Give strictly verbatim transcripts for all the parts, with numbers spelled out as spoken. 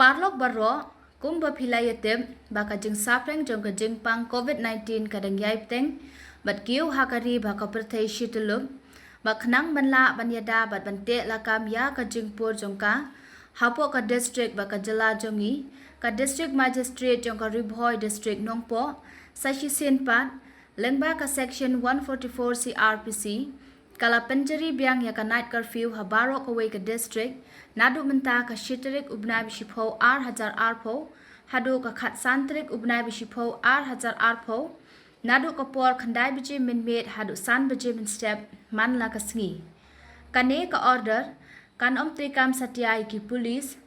Paralok baroh, kumba phi la ïatip ba ka jingsaphriang jong ka jingpang COVID nineteen ka dang ïai bteng bad kiew ha ka ri bad ka pyrthei shityllup, ba khnang ban lah ban ïada bad ban teh lakam ïa ka jingpur jong ka hapoh ka district bad ka jylla jong ngi, ka District Magistrate jong ka Ri Bhoi District Nongpoh, sa shisien pat lyngba ka Section one forty-four C R P C, ka la pynjari biang ïa ka night curfew ha baroh kawei ka district, naduh mynta ka shi tarik u bnai ba shiphew ar hajar arphew, haduh ka khatsan tarik u bnai ba shiphew ar hajar arphew, naduh ka por khyndai baje mynmiet haduh san baje mynstep man la ka sngi. Kane ka order kan ym treikam satia ïa ki police,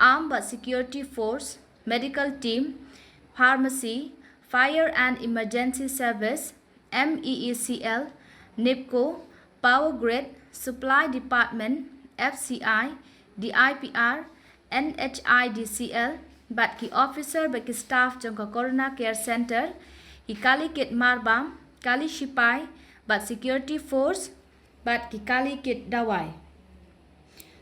armed bad security force, medical team, pharmacy, fire and emergency service, M E E C L, NEEPCO, Power Grid, Supply Department, F C I, D I P R, N H I D C L, bad ki officer bad ki staff jong ka Corona Care Center, ki kali kit marbam, kali shipai, bad security force, bad ki kali kit dawai.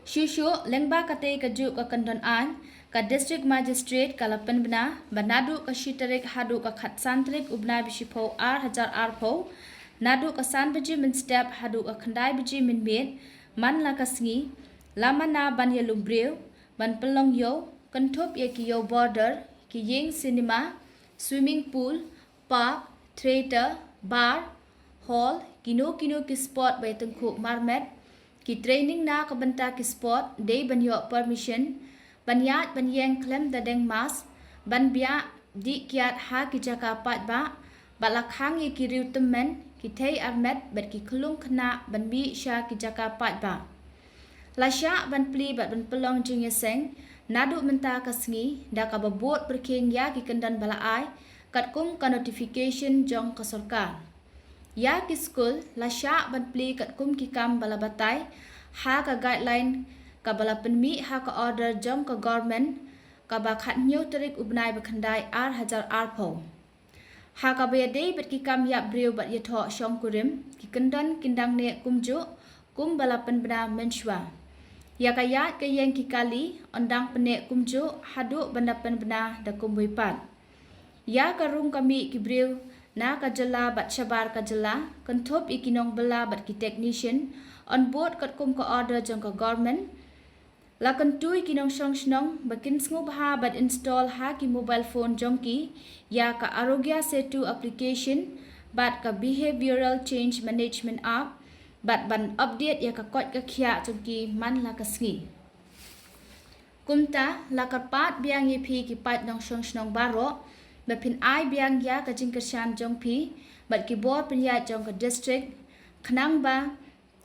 Shuh shuh, lyngba katei kajuh ka kyndon aiñ, ka District Magistrate ka la pynbna ba naduh ka shi tarik haduh ka khatsan tarik u bnai ba shiphew ar hajar arphew, naduh ka san baje mynstep haduh ka khyndai baje mynmiet man la ka sngi, la mana ban ïalum briew, ban pynlong ïew, kynthup ïa ki ïew border, ki ïing cinema, swimming pool, park, theatre, bar, hall, kino kino ki spot ba ïatyngkhuh marmet, ki training na ka bynta ki spot, dei ban ïoh permission, ban ïaid ban ïeng khlem da deng mask, ban biah dih kiad ha ki jaka paidbah, bad la khang ïa ki riew tymmen, ki thei armet bad ki khyllung khynnah ban mih sha ki jaka paidbah. La shah ban plie bad ban pynlong jingïaseng naduh mynta ka sngi da kaba bud pyrkhing ïa ki kyndon ba la ai katkum ka notification jong ka sorkar. Ïa ki skul la shah ban plie katkum ki kam ba la batai ha ka guideline kaba la pynmih ha ka order jong ka government kaba khathynñiew tarik u bnai ba khyndai ar hajar arphew. Ha kaba ïadei bad ki kam ïap briew bad ïathoh shongkurim, ki kyndon kin dang neh kumjuh kumba la pynbna mynshuwa. Ïa ka ïaid ka ïeng ki kali yn dang pynneh kumjuh haduh ban da pynbna da kumwei pat. Ïa ka rung ka mih ki briew na ka jylla bad shabar ka jylla, kynthup ïa ki nongbylla bad ki technician, yn bud katkum ka order jong ka government. La kyntu ïa ki nongshong shnong ba kin sngewbha ban install ha ki mobile phone jong ki ïa ka Aarogya Setu application bad ka Behavioral Change Management app, bad ban update ïa ka koit ka khiah jong ki man la ka sngi. Kumta, la kyrpad biang ïa phi ki paid nongshong shnong baroh ba phin ai biang ïa ka jingkyrshan jong phi bad ki bor pynïaid jong ka district, khnang ba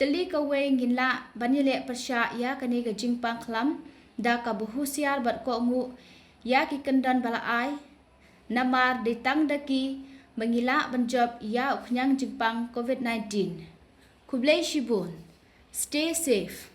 tylli kawei ngin lah ban ïaleh pyrshah ïa kane ka jingpang khlam da kaba husiar bad kohnguh ïa ki kyndon ba la ai, namar dei tang da ki ba ngi lah ban jop ïa u khñiang jingpang COVID nineteen. Khublei shibun. Stay safe.